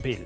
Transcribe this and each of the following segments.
Bill.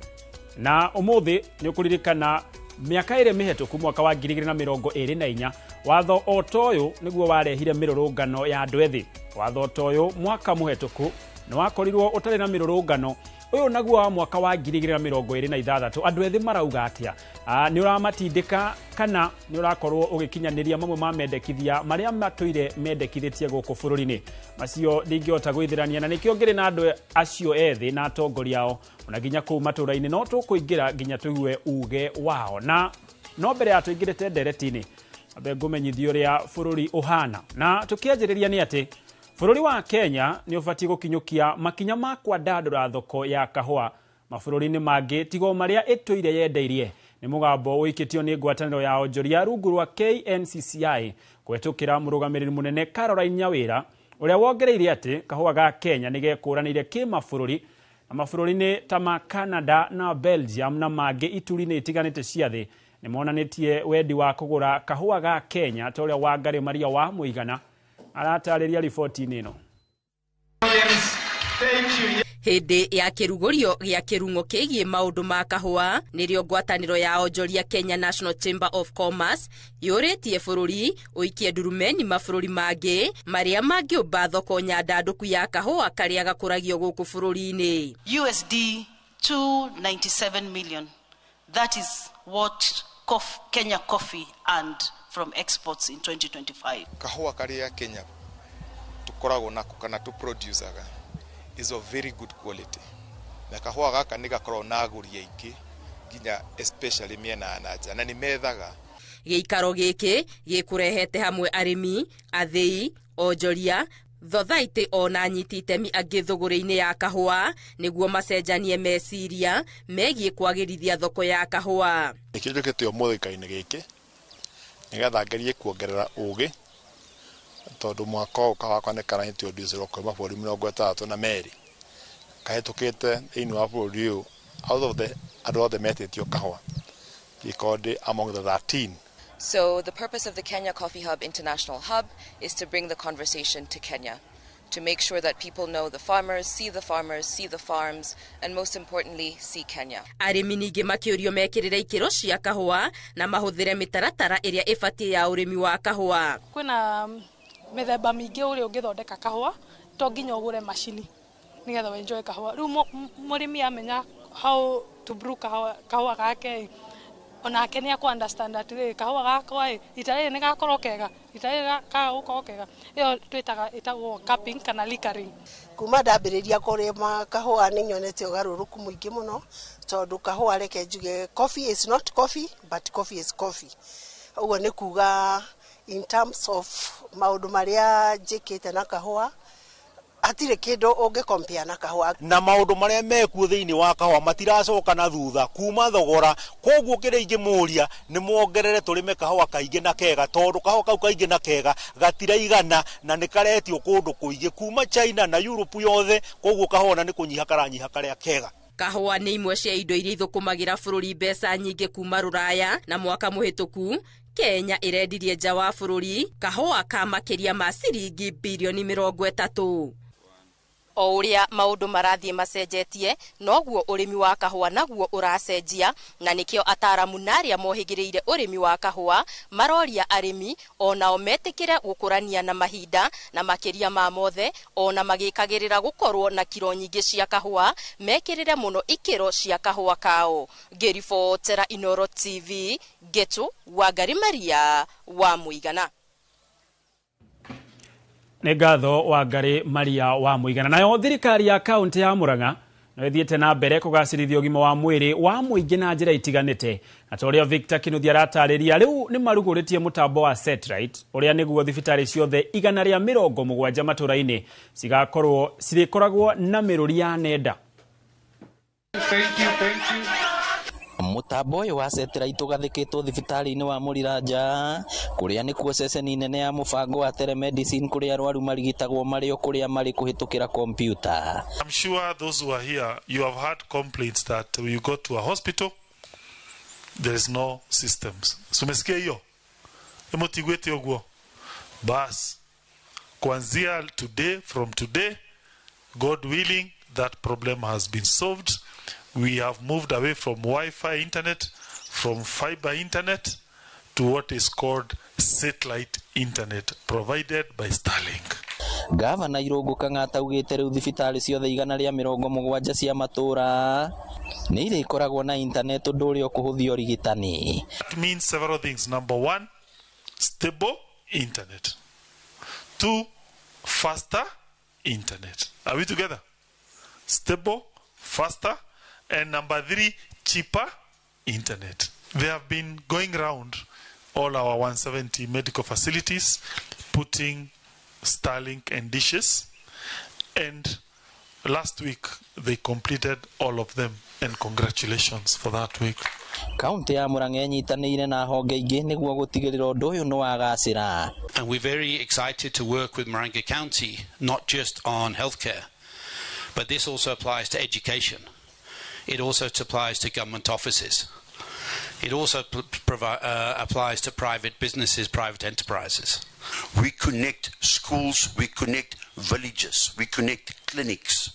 Na ũmũthĩ nĩ ũkũririkana mĩaka ĩrĩ mĩhetũku, mwaka wa 2024, watho o ta ũyũ nĩguo warehire mĩrũrũngano ya andũ ethĩ. Watho ta ũyũ mwaka mũhetũku nĩ wakorirwo ũtarĩ na mĩrũrũngano. Ũyũ naguo wa mwaka wa 2026, andũ ethĩ marauga atĩa? Nĩ ũramatindĩka kana nĩ ũrakorwo ũgĩkinyanĩria mamwe ma mendekithia marĩa matũire mendekithĩtie gũkũ bũrũri-inĩ? Macio ndingĩhota gwĩthĩrania, na nĩkĩo ngĩrĩ na andũ acio ethĩ na atongoria ao, ona nginya kũu matũũra-inĩ no tũkũingĩra nginya tũigue uge wao. Na no mbere ya tũingĩrĩte ndereti-inĩ, ambe ngũmenyithie ũrĩa bũrũri ũhana. Na tũkĩanjĩrĩria nĩ atĩ bũrũri wa Kenya nĩ ũbatiĩ gũkinyũkia makinya ma kwandandũra thoko ya kahũa mabũrũri-inĩ mangĩ, tigo marĩa ĩtũire yendeirie. Nĩ mũgambo ũikĩtio nĩ ngwatanĩro ya onjoria rungu rwa KNCCI kũhetũkĩra mũrũgamĩrĩri mũnene Caroline Nyawĩra, ũrĩa wongereire atĩ kahũa ga Kenya nĩ gekũranĩire kĩmabũrũri na mabũrũri-inĩ ta ma Canada na Belgium na mangĩ ituri-inĩ itiganĩte cia thĩ nĩ monanĩtie wendi wa kũgũra kahũa ga Kenya, ta ũrĩa Wangarĩ Maria wa Mũigana aratarĩria riboti-inĩ ĩno. Hĩndĩ ya kĩrugũrio gĩa kĩrung'o kĩgiĩ maũndũ ma kahũa, nĩrĩo ngwatanĩro ya onjoria Kenya National Chamber of Commerce yũrĩtie bũrũri ũikie ndurumeni mabũrũri mangĩ marĩa mangĩũmba thoko nyandandũku ya kahũa karĩa gakũragio gũkũ bũrũri-inĩ. USD 297 million. That is what Kenya Coffee earned from exports in 2025. Kahũa karĩa Kenya tukoragwo nako kana tu producaga is of very good quality, na kahũa gaka nĩ gakoragwo na agũri aingĩ, nginya especially mĩena ya nanja, na nĩ methaga. Gĩikaro gĩkĩ gĩkũrehete hamwe arĩmi, athĩi, onjoria, thothaitĩ ona anyiti itemi angĩ thũgũrĩ-inĩ ya kahũa nĩguo macenjanie meciria megiĩ kwagĩrithia thoko ya kahũa. Nĩkĩo njũkĩte ũmũthĩ gĩikaro-inĩ gĩkĩ nĩgetha ngerie kuongerera ũgĩ, tondũ mwaka ũyũ kahũa gakwa nĩ kara-introduce kwĩ mabũrũri 62 kahĩtũkĩte thĩinĩ wa bũrũri ũyũ. Out of the andũ othe metĩtio kahũa, ingĩkorwo ndĩ among the 13. So the purpose of the Kenya Coffee Hub International Hub is to bring the conversation to Kenya, to make sure that people know the farmers, see the farmers, see the farms, and most importantly, see Kenya. Arĩmi ningĩ makĩũrio mekĩrĩre ikĩro cia kahũa na mahũthĩre mĩtaratara ĩrĩa ĩbatiĩ ya ũrĩmi wa kahũa. Kwĩna mĩthemba mĩingĩ ũrĩa ũngĩthondeka kahũa, to nginya ũgũre macini nĩgetha wenjoe kahũa. Rĩu mũrĩmi amenya how to brew kahũa, kahũa gake onake nĩ akũ understand atĩrĩrĩ, kahũa gakwa ĩ rita rĩrĩ nĩ gakorwo kega, rita rĩrĩ kaga gũkorwo kega. Ĩyo twĩtaga ĩtagwo cupping kana liquoring. Kuma ndambĩrĩria kũrĩma kahũa nĩ nyonete ũgarũrũku mũingĩ mũno, tondũ kahũa, reke njuge, coffee is not coffee but coffee is coffee. Ũguo nĩ kuga in terms of maũndũ marĩa njĩkĩte na kahũa, hatirĩ kĩndũ ũngĩ compare na kahũa. Na maũndũ marĩa mekuo thĩinĩ wa kahũa matiracoka na thutha kuma thogora. Koguo kĩrĩa ingĩmũria nĩ mongerere tũrĩme kahũa kaingĩ na kega, tondũ kahũa kau kaingĩ na kega gatiraigana na nĩ karetio kũndũ kũingĩ kuma China na Europe yothe. Koguo kahũa na nĩ kũnyiha karanyiha karĩa kega. Kahũa nĩ imwe cia indo iria ithũkũmagĩra bũrũri mbeca nyingĩ kuma rũraya, na mwaka mũhĩtũku Kenya ĩrendirie nja wa bũrũri kahũa ka makĩria ma ciringi birioni 30. O ũrĩa maũndũ marathiĩ macenjetie, noguo ũrĩmi wa kahũa naguo ũracenjia, na nĩkĩo ataramu na arĩa mohĩgĩrĩire ũrĩmi wa kahũa maroria arĩmi onao metĩkĩre gũkũrania na mahinda, na makĩria ma mothe ona magĩkagĩrĩra gũkorwo na kiro nyingĩ cia kahũa, mekĩrĩre mũno ikĩro cia kahũa kao. Ngĩribotera Inoro TV, Ngetu Wangari Maria wa Mũigana. Nĩ ngatho Wangari Maria wa Mũigana. Nayo thirikari ya kaunti ya Murang'a no ĩthiĩte na mbere kũgacĩrithia ũgima wa mwĩrĩ wa mũingĩ na njĩra itiganĩte, na ta ũrĩa Victor Kinuthia aratarĩria, rĩu nĩ marugũrĩtie mũtambo wa Setrite, ũrĩa nĩguo thibitarĩ ciothe 170 matũra-inĩ cigakorwo cirĩkoragwo na mĩrũri ya nenda. Thank you, thank you. Mũtambo ũyũ wa Setrite ũgathĩkĩtwo thibitarĩ-inĩ wa Mũriranja, kũrĩa nĩkuo ceceni nene ya mũbango wa telemedicine, kũrĩa arwaru marigitagwo marĩ o kũrĩa marĩ kũhĩtũkĩra kompiuta. I'm sure those who are here, you have had complaints that when you go to a hospital, there is no systems. So umesikia hiyo? Mũtiguĩte ũguo? Bas, kuanzia today, from today, God willing, that problem has been solved. We have moved away from Wi-Fi internet, from fiber internet, to what is called satellite internet provided by Starlink. Gavana Irũngũ Kang'ata augĩte rĩu thibitarĩ ciothe 170 cia matũra nĩ irĩkoragwo na internet ũndũ ũrĩa ũkũhũthia ũrigitani. That means several things. Number one, stable internet. Two, faster internet. Are we together? Stable, faster, and number three, cheaper internet. They have been going round all our 170 medical facilities, putting Starlink and dishes, and last week they completed all of them, and congratulations for that week. Kaunti ya Murang'a ĩnyitanĩire na honge ingĩ nĩguo gũtigĩrĩra ũndũ ũyũ nĩ wagacĩra. And we're very excited to work with Murang'a County, not just on healthcare, but this also applies to education. It also applies to government offices. It also applies to private businesses, private enterprises. We connect schools, we connect villages, we connect clinics.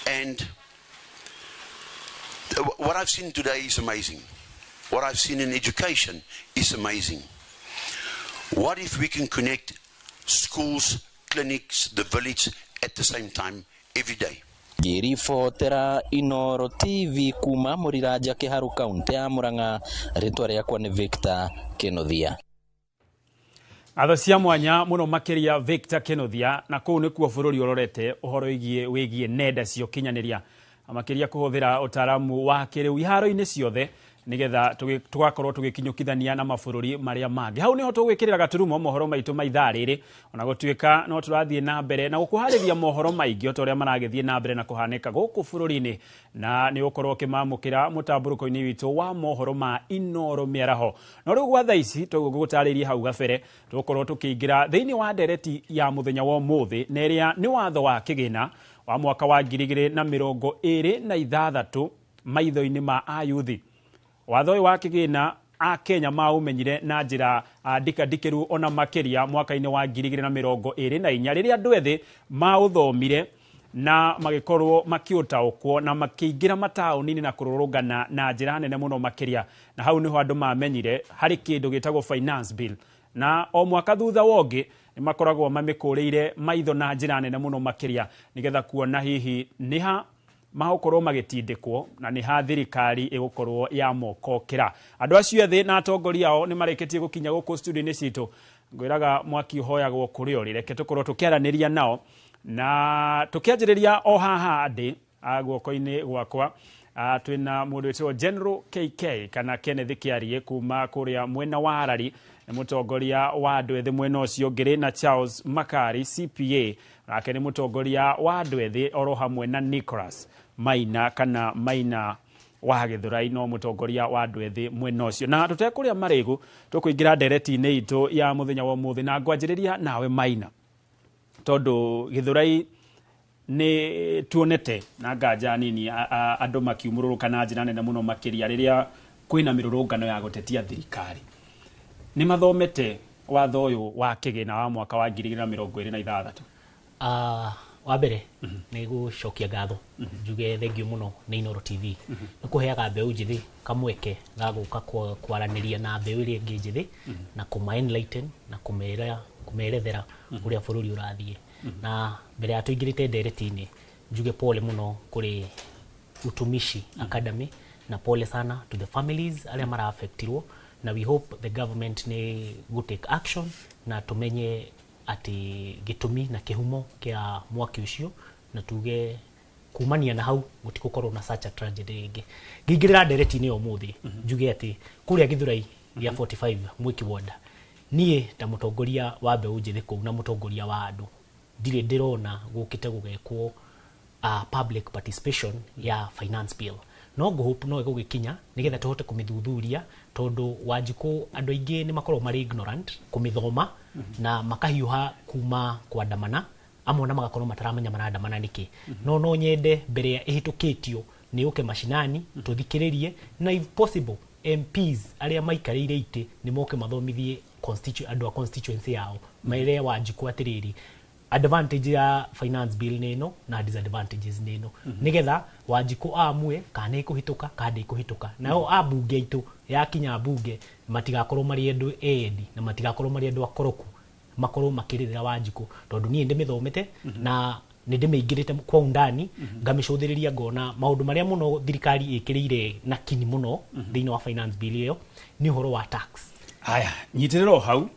And what I've seen today is amazing. What I've seen in education is amazing. What if we can connect schools, clinics, the village at the same time every day? Ngĩribotera Inoro TV kuma Mũriranja Kĩharu kaunti ya Murang'a, rĩtwa rĩakwa nĩ Victor Kĩnuthia. Ngatho cia mwanya mũno makĩria Victor Kĩnuthia, na kũu nĩkuo bũrũri ũrorete ũhoro wĩgiĩ nenda cia ũkinyanĩria makĩria kũhũthĩra ũtaaramu wa kĩrĩu iharo-inĩ ciothe nĩgetha tũgakorwo tũgĩkinyũkithania na mabũrũri marĩa mangĩ. Hau nĩho tũgwĩkĩrĩra gaturumo mohoro maitũ ma ithaa rĩrĩ, ona gũtuĩka no tũrathiĩ na mbere na gũkũharĩria mohoro maingĩ o ta ũrĩa maragĩthiĩ na mbere na kũhanĩka gũkũ bũrũri-inĩ, na nĩ ũkorwo ũkĩmamũkĩra mũtambũrũko-inĩ witũ wa mohoro ma Inoro mĩaraho. No rĩu gwa thaa ici tũgũgũtarĩria hau gabere tũgũkorwo tũkĩingĩra thĩinĩ wa ndereti ya mũthenya wa ũmũthĩ, na ĩrĩa nĩ watho wa kĩgĩna wa mwaka wa 2026 maitho-inĩ ma ayuthi. Watho ũyũ wa kĩgĩna a Kenya maũmenyire na njĩra ndikandikĩru ona makĩria mwaka-inĩ wa 2024 rĩrĩa andũ ethĩ maũthomire na magĩkorwo makĩũtaũkwo na makĩingĩra mataũni-inĩ na kũrũrũngana na njĩra nene mũno makĩria, na hau nĩho andũ mamenyire harĩ kĩndũ gĩtagwo finance bill, na o mwaka thutha wa ũngĩ nĩ makoragwo mamĩkũrĩire maitho na njĩra nene mũno makĩria nĩgetha kuona hihi nĩha magũkorwo magĩtindĩkwo na nĩ ha thirikari ĩgũkorwo ya mokokĩra. Andũ acio ethĩ na atongoria ao nĩ marĩkĩtie gũkinya gũkũ studio-inĩ citũ. Ngwĩraga mwaki ũhoyagwo kũrĩ ũrĩ, reke tũkorwo tũkĩaranĩria nao na tũkĩanjĩrĩria o haha ndĩ guoko-inĩ gwakwa twĩna mũndũ wĩtagwo General KK kana Kenneth Kĩarie kuma kũrĩa mwena wa Harari, nĩ mũtongoria wa andũ ethĩ mwena ũcio ũngĩ, na Charles Makari CPA nake nĩ mũtongoria wa andũ ethĩ oro hamwe na Nicholas Maina kana Maina wa Gĩthũrai no mũtongoria wa andũ ethĩ mwena ũcio. Na tũtekũrĩa marĩgu tũkũingĩra ndereti-inĩ itũ ya mũthenya wa ũmũthĩ, na ngwanjĩrĩria nawe Maina, tondũ Gĩthũrai nĩ tuonete na nganja nini andũ makiumũrũrũka na njĩra nene mũno makĩria rĩrĩa kwĩna mĩrũrũngano ya gũtetia thirikari. Nĩ mathomete watho ũyũ wa kĩgĩna wa mwaka wa 2026? Wa mbere nĩ gũcokia ngatho njuge thengiũ mũno nĩ Inoro TV nĩ kũheaga mbeũ njĩthĩ kamweke ga gũka kwaranĩria na mbeũ ĩrĩa ĩngĩ njĩthĩ na kũma enlighten na kũmerethera ũrĩa bũrũri ũrathiĩ. Na mbere ya tũingĩrĩte ndereti-inĩ njuge pole mũno kũrĩ Utumishi Academy na pole sana to the families arĩa mara-affectirwo, na we hope the government nĩ gũ take action na tumenye atĩ gĩtũmi na kĩhumo kĩa mwaki ũcio, na tuge kumania na hau gũtigũkorwo na such a tragedy rĩngĩ. Ngĩingĩrĩra ndereti-inĩ ya ũmũthĩ njuge atĩ kũrĩa Gĩthũrai gĩa 45 Mwiki Ward, niĩ ta mũtongoria wa mbeũ njĩthĩ kũu na mũtongoria wa andũ ndirĩ ndĩrona gũkĩte gũgekwo public participation ya finance bill, no ngũhope no ĩgũgĩkinya nĩgetha tũhote kũmĩthuthuria, tondũ Wanjikũ andũ aingĩ nĩ makoragwo marĩ ignorant kũmĩthoma na makahiũha kuma kwandamana, amwe na magakorwo mataramenya marandamana nĩkĩ. No nyende mbere ya ĩhĩtũkĩtio nĩ ũke mashinani tũthikĩrĩrie, na if possible MPs arĩa maikarĩire itĩ nĩ moke mathomithie andũ a constituency yao mere Wanjikũ atĩrĩrĩ, Advantage ya finance bill nĩ ĩno na disadvantages nĩ ĩno, nĩgetha Wanjikũ amue kana nĩ ĩkũhĩtũka kana ndĩkũhĩtũka. Nao ambunge aitũ yakinya mbunge matigakorwo marĩ andũ endi na matigakorwo marĩ andũ akoroku, makorwo makĩrĩrĩra Wanjikũ, tondũ niĩ ndĩmĩthomete na nĩ ndĩmĩingĩrĩte kwa undani, ngamĩcũthĩrĩria, ngona maũndũ marĩa mũno thirikari ĩkĩrĩire na kini mũno thĩinĩ wa finance bill ĩyo nĩ ũhoro wa tax. Haya, nyitĩrĩra o hau.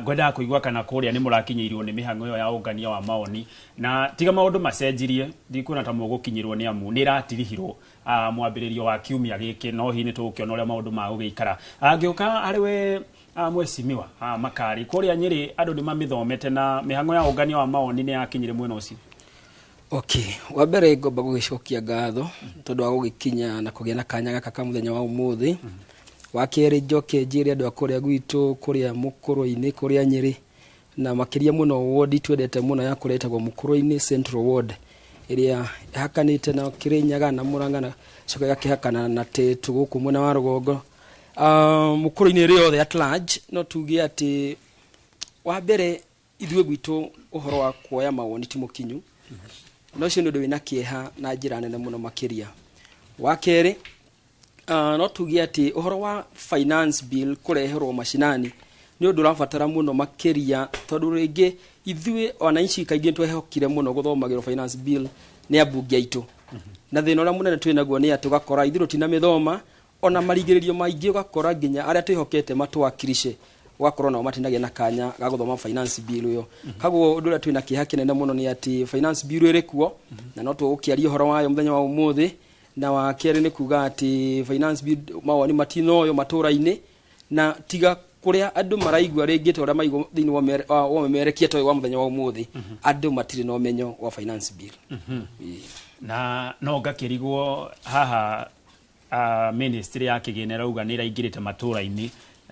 Ngwendaga kũigua kana kũrĩa nĩ mũrakinyĩirwo nĩ mĩhang'o ĩyo ya ũngania wa maoni, na tiga maũndũ macenjirie, ndikuona ta mũgũkinyĩrwo nĩ amu nĩ ĩratirihirwo mwambĩrĩrio wa kiumia gĩkĩ, no hihi nĩ tũgũkĩona ũrĩa maũndũ magũgĩikara. Ngĩũka harĩ we, mwecimiwa Makari, kũrĩa Nyĩrĩ andũ nĩ mamĩthomete na mĩhang'o ya ũngania wa maoni nĩ yakinyire mwena ũcio? Okay, wa mbere ngomba gũgĩcokia ngatho tondũ wa gũgĩkinya na kũgĩa na kanya gaka ka mũthenya wa ũmũthĩ. Wa kerĩ, njoke njĩre andũ a kũrĩa gwitũ, kũrĩa Mũkũrũ-inĩ, kũrĩa Nyĩrĩ, na makĩria mũno wodi twendete mũno ya kũrĩa ĩtagwo Mũkũrũ-inĩ Central Ward, ĩrĩa ĩhakanĩte na Kĩrĩnyaga na Mũrang'a na coka ĩgakĩhakana na Tetu gũkũ mwena wa rũgongo. Mũkũrũ-inĩ ĩrĩ yothe at large, no tuge atĩ wa mbere ithuĩ gwitũ ũhoro wa kuoya mawoni ti mũkinyu, na ũcio nĩ ũndũ wĩna kĩeha na njĩra nene mũno makĩria. Wa kerĩ, no tuge atĩ ũhoro wa finance bill kũreherwo macinani nĩ ũndũ ũrabatara mũno makĩria, tondũ rĩngĩ ithuĩ wananchi kaingĩ twehokire mũno gũthomagĩrwo finance bill nĩ ambunge aitũ, na thĩna ũrĩa mũnene twĩ naguo nĩ atĩ ũgakora ithuĩ tũtinamĩthoma, ona marigĩrĩrio maingĩ ũgakora nginya arĩa twĩhokete matũwakilishe ũgakorwo nao matinagĩa na kanya ga gũthoma finance bill ĩyo. Koguo ũndũ ũrĩa twĩna kĩeha kĩnene mũno nĩ atĩ finance bill ĩrĩ kuo na no tũgũkĩaria ũhoro wayo mũthenya wa ũmũthĩ. Na wa kerĩ nĩ kuga atĩ finance bill mawoni matinoyo matũra-inĩ, na tiga kũrĩa andũ maraigua rĩngĩ ta ũrĩa maigua thĩinĩ wa ũmemerekia ta ũyũ wa mũthenya wa ũmũthĩ, andũ matirĩ na ũmenyo wa finance bill. Na no ngakĩrigwo haha, ministry ya kĩgĩna ĩrauga nĩ ĩraingĩrĩte matũra-inĩ,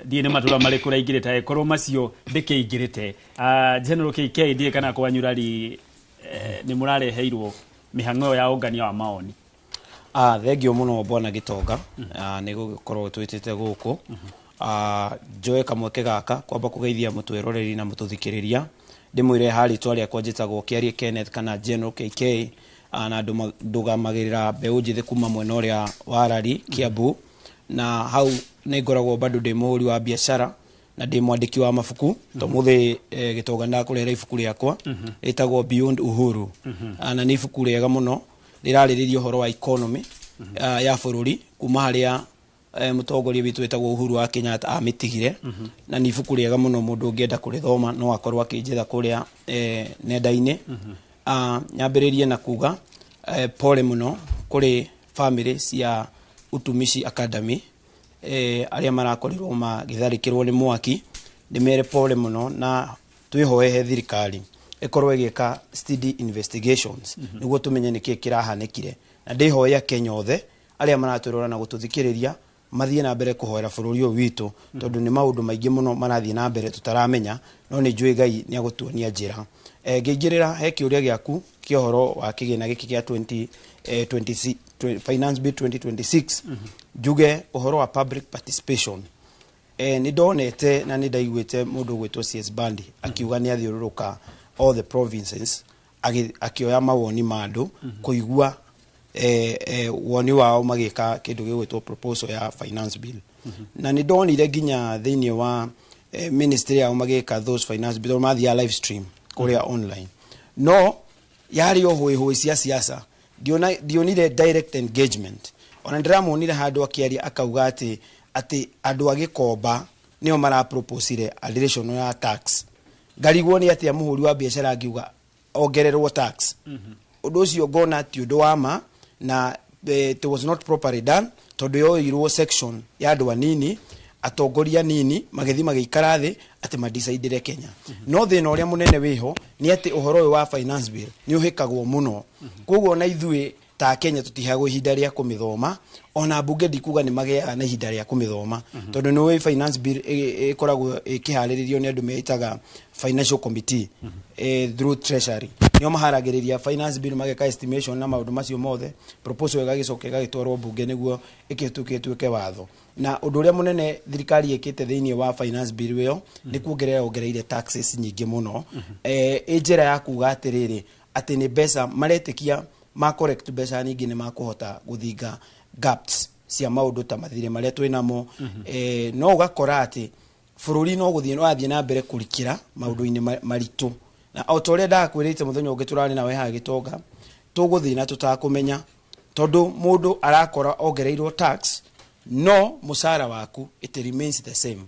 ndiĩ nĩ matũra marĩkũ ĩraingĩrĩte, angĩkorwo macio ndĩkĩingĩrĩte. General KK, ndiĩ kana kwanyu rari nĩ mũrareheirwo mĩhang'o ĩyo ya ũngania wa maoni? Thengio mũno bwana Gĩtonga, nĩ gũgĩkorwo twĩtĩte gũkũ. Njoe kamweke gaka kwamba kũgeithia mũtwĩroreri na mũtũthikĩrĩria, ndĩmwĩre ha rĩtwa rĩakwa njĩtagwo Kĩarie Kenneth kana General KK, na ndũgamagĩrĩra mbeũ njĩthĩ kuma mwena ũrĩa wa Rari, Kiambu, na hau nĩ ngoragwo bado ndĩ mũhũri wa biacara na ndĩ mwandĩki wa mabuku. Tũmũthĩ Gĩtonga ndakũrehera ibuku rĩakwa rĩtagwo Beyond Uhuru. Na nĩ ibuku rĩega mũno rĩrarĩrĩria ũhoro wa economy ya bũrũri kuma harĩa mũtongoria witũ wĩtagwo Uhuru wa Kenyatta amĩtigire. Na nĩ ibuku rĩega mũno, mũndũ ũngĩenda kũrĩthoma no akorwo akĩnjetha kũrĩa nenda-inĩ. Nyambĩrĩrie na kuga pole mũno kũrĩ family cia Utumishi Academy, arĩa marakorirwo magĩtharĩkĩrwo nĩ mwaki. Ndĩmere pole mũno na twĩhoehe thirikari ĩkorwo ĩgĩka steady investigations nĩguo tũmenye nĩkĩĩ kĩrahanĩkire. Na ndĩhoe Kenya othe arĩa maratwĩrora na gũtũthikĩrĩria mathiĩ na mbere kũhoera bũrũri ũyũ witũ, tondũ nĩ maũndũ maingĩ mũno marathiĩ na mbere tũtaramenya, no nĩ njũĩ Ngai nĩ agũtuonia njĩra. Ngĩingĩrĩra he kĩũria gĩaku kĩa ũhoro wa kĩgĩna gĩkĩ kĩa 20, 26, finance bill 2026, njuge ũhoro wa public participation, nĩ ndonete na nĩ ndaiguĩte mũndũ ũgwĩtwo CS Bandi akiuga nĩ athiũrũrũka all the provinces akĩoya mawoni ma andũ kũigua woni wao magĩka kĩndũ gĩgwĩtwo proposal ya finance bill. Na nĩ ndonire nginya thĩinĩ wa ministry yao magĩka those finance bill mathiaga live stream kũrĩa online, no yarĩ o hũĩ cia siasa, ndionire direct engagement. Ona ndĩramuonire handũ akĩaria akauga atĩ andũ a Gĩkomba nĩo maraproposire additional ya tax. Ngarigwo nĩ atĩa mũhũri wa biacara angiuga ongererwo tax. Ũndũ ũcio ngona ti ũndũ wa ma na it was not properly done, tondũ yoirwo section ya andũ anini, atongoria anini magĩthiĩ magĩikara thĩ atĩ madecidire Kenya. No thĩna ũrĩa mũnene wĩho nĩ atĩ ũhoro ũyũ wa finance bill nĩ ũhĩkagwo mũno, koguo ona ithuĩ Ta Kenya tutiheagwo ihinda rĩa kũmĩthoma, ona mbunge ndikuga nĩ magĩaga na ihinda rĩa kũmĩthoma, tondũ nĩ ũĩ finance bill ĩkoragwo ĩkĩharĩrĩrio nĩ andũ meitaga financial committee, through treasury, nĩo maharagĩrĩria finance bill, mageka estimation na maũndũ macio mothe, proposal ĩgagĩcoka ĩgagĩtwarwo mbunge nĩguo ĩkĩhĩtũke ĩtuĩke watho. Na ũndũ ũrĩa mũnene thirikari ĩkĩte thĩinĩ wa finance bill ĩyo nĩ kuongerera ongereire taxes nyingĩ mũno, ĩ njĩra ya kuga atĩrĩrĩ, atĩ nĩ mbeca maretĩkia ma collect mbeca nyingĩ nĩ makũhota gũthinga gaps cia maũndũ ta mathirĩ marĩa twĩ namo. No ũgakora atĩ bũrũri no gũthiĩ ũrathiĩ na mbere kũrikĩra maũndũ-inĩ maritũ, na o ta ũrĩa ndakwĩrĩte mũthenya ũngĩ tũrarĩ nawe haha Gĩtonga, tũgũthiĩ na tũtakũmenya, tondũ mũndũ arakora ongereirwo tax no mũcara waku it remains the same.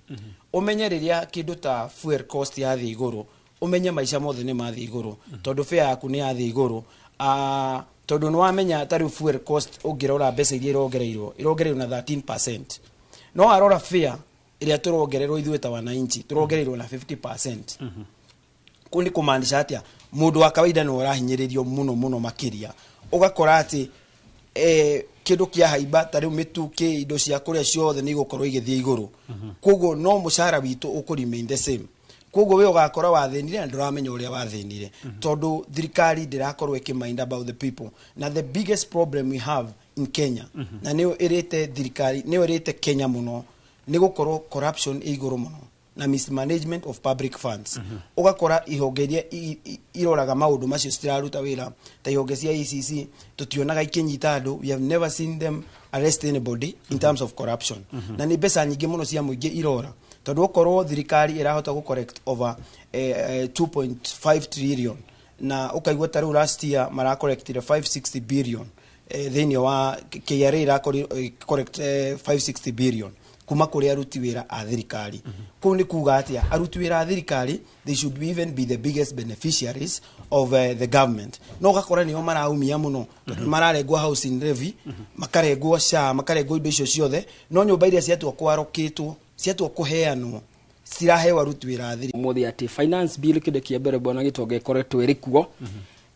Ũmenye rĩrĩa kĩndũ ta fuel cost yathiĩ igũrũ, ũmenye maica mothe nĩ mathiĩ igũrũ, tondũ fare yaku nĩ yathiĩ igũrũ. Tondũ nĩ wamenya ta rĩu fuel cost ũngĩrora mbeca iria irongereirwo, irongereirwo na 13%, no warora fare ĩrĩa tũrongererwo ithuĩ ta wananchi, tũrongereirwo na 50%. Kũu nĩ kũmaanisha atĩa? Mũndũ wa kawaida nĩ ũrahinyĩrĩrio mũno mũno makĩria. Ũgakora atĩ kĩndũ kĩa haimba ta rĩu mĩtu, kĩ indo cia kũrĩa ciothe nĩ igũkorwo igĩthiĩ igũrũ, koguo no mũcara witũ ũkũ remain the same. Koguo we ũgakora wathĩnire na ndũramenya ũrĩa wathĩnire, tondũ thirikari ndĩrakorwo ĩkĩmind about the people. Na the biggest problem we have in Kenya, na nĩyo ĩrĩte thirikari, nĩyo ĩrĩte Kenya mũno, nĩ gũkorwo corruption ĩ igũrũ mũno na mismanagement of public funds. Ũgakora ihonge iria iroraga maũndũ macio citiraruta wĩra, ta ihonge cia EACC tũtionaga ikĩnyita andũ. We have never seen them arrest anybody in terms of corruption. Na nĩ mbeca nyingĩ mũno cia mũingĩ irora, tondũ okorwo thirikari ĩrahota gũ collect over 2.5 trillion, na ũkaigua ta rĩu last year maracollectire 560 billion, thĩinĩ wa KRA ĩra collect 560 billion kuma kũrĩ aruti wĩra a thirikari. Kũu nĩ kuga atĩa? Aruti wĩra a thirikari, they should be even be the biggest beneficiaries of the government, no ũgakora nĩo maraumia mũno, tondũ mararengwo housing levy, makarengwo SHA, makarengwo indo icio ciothe, no nyũmba iria ciatua kwarokĩtwo, ciatua kũheanwo, ciraheo aruti wĩra a thirikari. Mũthĩ atĩ finance bill, kĩndũ kĩa mbere, bwana Gĩtonga, ĩkoretwo ĩrĩ kuo,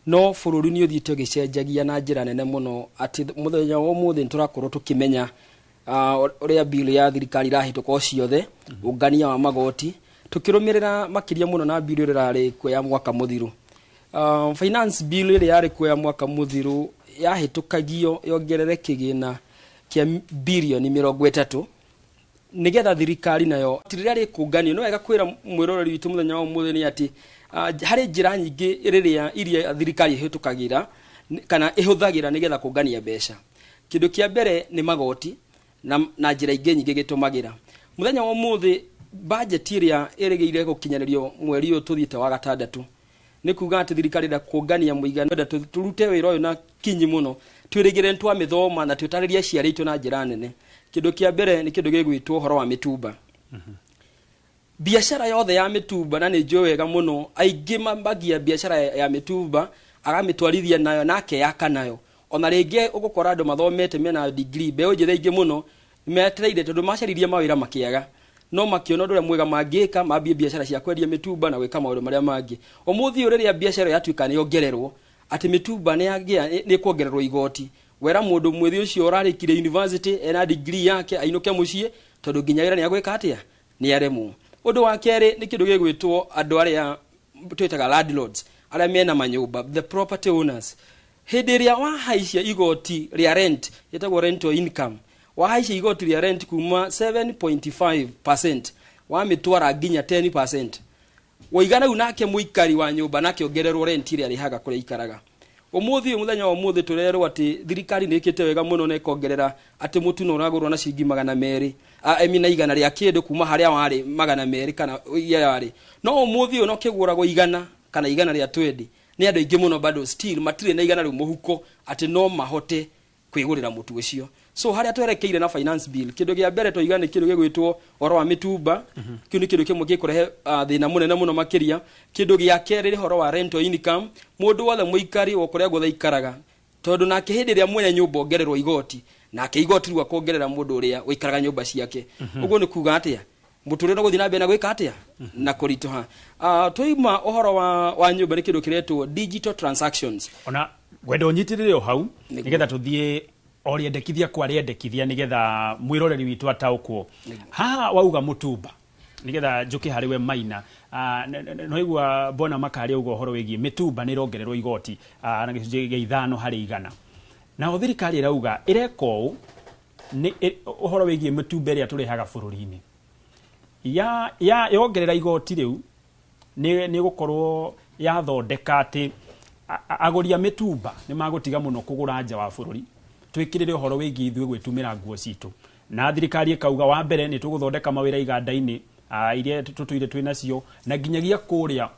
no bũrũri nĩ ũthiĩte ũgĩcenjagia na njĩra nene mũno, atĩ mũthenya wa ũmũthĩ nĩ tũrakorwo tũkĩmenya ũrĩa bill ya thirikari irahĩtũka o ciothe, ũngania wa magoti tũkĩrũmĩrĩra makĩria mũno na bill ĩrĩa ĩrarĩ kuo ya mwaka mũthiru. Finance bill ĩrĩa yarĩ kuo ya mwaka mũthiru yahĩtũkagio yongerere kĩgĩna kĩa birioni 30 nigetha thirikari nayo rĩrĩa rĩkũnganio. No wega kwĩra mwĩroreri witũ mũthenya wa ũmũthĩ nĩ atĩ harĩ njĩra nyingĩ rĩrĩa iria thirikari ĩhĩtũkagĩra kana ĩhũthagĩra nĩgetha kũngania mbeca. Kĩndũ kĩa mbere nĩ magoti na njĩra ingĩ nyingĩ gĩtũmagĩra. Mũthenya wa ũmũthĩ budget ĩrĩa ĩrĩgĩire gũkinyanĩrio mweri ũyũ tũthiĩte wa gatandatũ, nĩ kuga atĩ thirikari ĩrenda kũngania mũigana. Enda tũrute wĩra ũyũ na kinyi mũno, twĩrĩgĩre nĩ twamĩthoma na twĩtarĩrie aciari aitũ na njĩra nene. Kĩndũ kĩa mbere nĩ kĩndũ gĩgwĩtwo ũhoro wa mĩtumba, biacara yothe ya mĩtumba, na nĩ njũĩ wega mũno aingĩ mambagia biacara ya mĩtumba, agamĩtwarithia nayo na akeyaka nayo. Ona rĩngĩ ũgũkora andũ mathomete mena degree, mbeũ njĩthĩ aingĩ mũno metereire, tondũ macaririe mawĩra makĩaga, no makĩona ũndũ ũrĩa mwega mangĩka mambie biacara cia kwendia mĩtumba na gwĩka maũndũ marĩa mangĩ. Ũmũthĩ ũyũ rĩrĩa biacara yatuĩka nĩ yongererwo, atĩ mĩtumba nĩ yagĩa nĩ kuongererwo igoti, wera mũndũ mwĩthĩ ũcio ũrarĩkire university ena degree yake ainũke mũciĩ, tondũ nginya wĩra nĩ agwĩka atĩa, nĩ aremwo. Ũndũ wa kerĩ nĩ kĩndũ gĩgwĩtwo andũ arĩa twĩtaga landlords, arĩa mena manyũmba, the property owners. Hĩndĩ ĩrĩa wahaicia igoti rĩa rent, ĩtagwo rental income, wahaicia igoti rĩa rent kuma 7.5% wamĩtwara nginya 10%, waigana rĩu nake mũikari wa nyũmba nake ongererwo rent ĩrĩa arĩhaga kũrĩa aikaraga. Ũmũthĩ ũyũ, mũthenya wa ũmũthĩ, tũrerwo atĩ thirikari nĩ ĩkĩte wega mũno na ĩkongerera atĩ mũtu no ũragũrwo na ciringi 200, I mean, na 100 rĩa kĩndũ, kuma harĩa warĩ 200 kana iria warĩ, no ũmũthĩ ũyũ no kĩgũragwo 100 kana 120 nĩ andũ aingĩ mũno. Bado still matirĩ na 100 rĩu mũhuko atĩ no mahote kwĩgũrĩra mũtu ũcio. So harĩa twerekeire na finance bill, kĩndũ kĩa mbere tũiga nĩ kĩndũ gĩgwĩtwo ũhoro wa mĩtumba. Kĩu nĩ kĩndũ kĩmwe gĩkũrehe thĩna mũnene mũno makĩria. Kĩndũ gĩa kerĩ nĩ ũhoro wa rental income, mũndũ wothe mũikari wa kũrĩa guothe aikaraga, tondũ nake hĩndĩ ĩrĩa mwene nyũmba ongererwo igoti, nake igoti rĩu akongerera mũndũ ũrĩa ũikaraga nyũmba ciake. Ũguo nĩ kuga atĩa? Mũtũrĩre no gũthiĩ na mbere na gwĩka atĩa na kũritũha. Twaima ũhoro wa nyũmba, nĩ kĩndũ kĩretwo digital transactions. Ona ngwenda ũnyitĩrĩre o hau nĩgetha tũthiĩ o rĩendekithia kwa rĩendekithia, nĩgetha mwĩroreri witũ ataũkwo. Haha wauga mũtumba, nĩgetha njũke harĩ we Maina. No igua Bwana Makari auga ũhoro wĩgiĩ mĩtumba nĩ ĩrongererwo igoti na gĩcunjĩ gĩa 5%, nao thirikari ĩrauga ĩreka ũũ nĩ ũhoro wĩgiĩ mĩtumba ĩrĩa tũrehaga bũrũri-inĩ ya yongerera igoti rĩu nĩ gũkorwo yathondeka atĩ agũri a mĩtumba nĩ magũtiga mũno kũgũra nja wa bũrũri, twĩkĩrĩre ũhoro wĩgiĩ ithuĩ gwĩtumĩra nguo citũ. Na thirikari ĩkauga wa mbere nĩ tũgũthondeka mawĩra iganda-inĩ iria tũtũire twĩ nacio, na nginyagia kũrĩa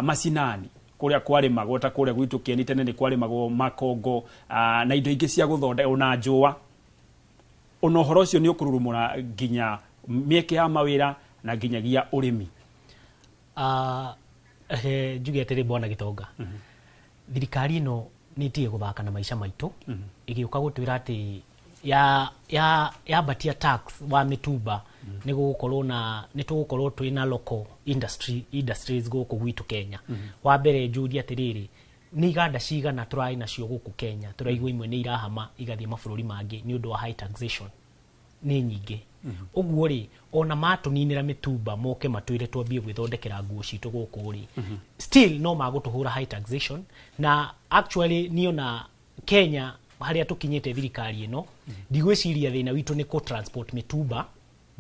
macinani kũrĩa kwarĩmagwo, ta kũrĩa gwitũ Kĩeni tene nĩ kwarĩmagwo makongo na indo ingĩ cia gũthondeka ona njũa. Ona ũhoro ũcio nĩ ũkũrurumũra nginya mĩeke ya mawĩra na nginyagia ũrĩmi. Njuge atĩrĩ, bwana Gĩtonga, thirikari ĩno nĩ ĩtige gũthaka na maica maitũ. Ĩgĩũka gũtwĩra atĩ ya ya yambatia tax wa mĩtumba, nĩ gũgũkorwo na nĩ tũgũkorwo twĩna local industries gũkũ gwitũ Kenya. Wa mbere njũrie atĩrĩrĩ, nĩ iganda cigana tũrarĩ nacio gũkũ Kenya? Tũraigua imwe nĩ irahama igathiĩ mabũrũri mangĩ nĩ ũndũ wa high taxation, nĩ nyingĩ. Ũguo rĩ, ona matũninĩra mĩtumba, moke matwĩre twambie gwĩthondekera nguo citũ gũkũ rĩ, still no magũtũhũra high taxation. Na actually niĩ ona Kenya harĩa tũkinyĩte, thirikari ĩno, ndigwĩciria thĩna witũ nĩ kũ transport mĩtumba,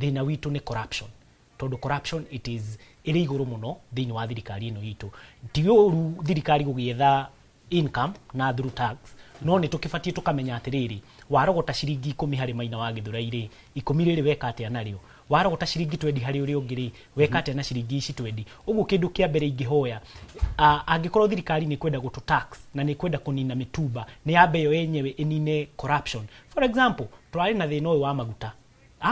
thĩna witũ nĩ corruption, tondũ corruption it is ĩrĩ igũrũ mũno thĩinĩ wa thirikari ĩno itũ. Ti ũru thirikari gũgĩetha income na through tax, no nĩ tũkĩbatiĩ tũkamenya atĩrĩrĩ, warogota ciringi 10 harĩ Maina wa Gĩthũrai rĩ, 10 rĩrĩ weka atĩa narĩo? Warogota ciringi 20 harĩ ũrĩa ũngĩ rĩ, weka atĩa na ciringi ici 20? Ũguo kĩndũ kĩa mbere ingĩhoya, angĩkorwo thirikari nĩ kwenda gũtũ tax na nĩ kwenda kũnina mĩtumba, nĩ yambe yo yenyewe ĩnine corruption. For example, tũrarĩ na thĩna ũyũ wa maguta,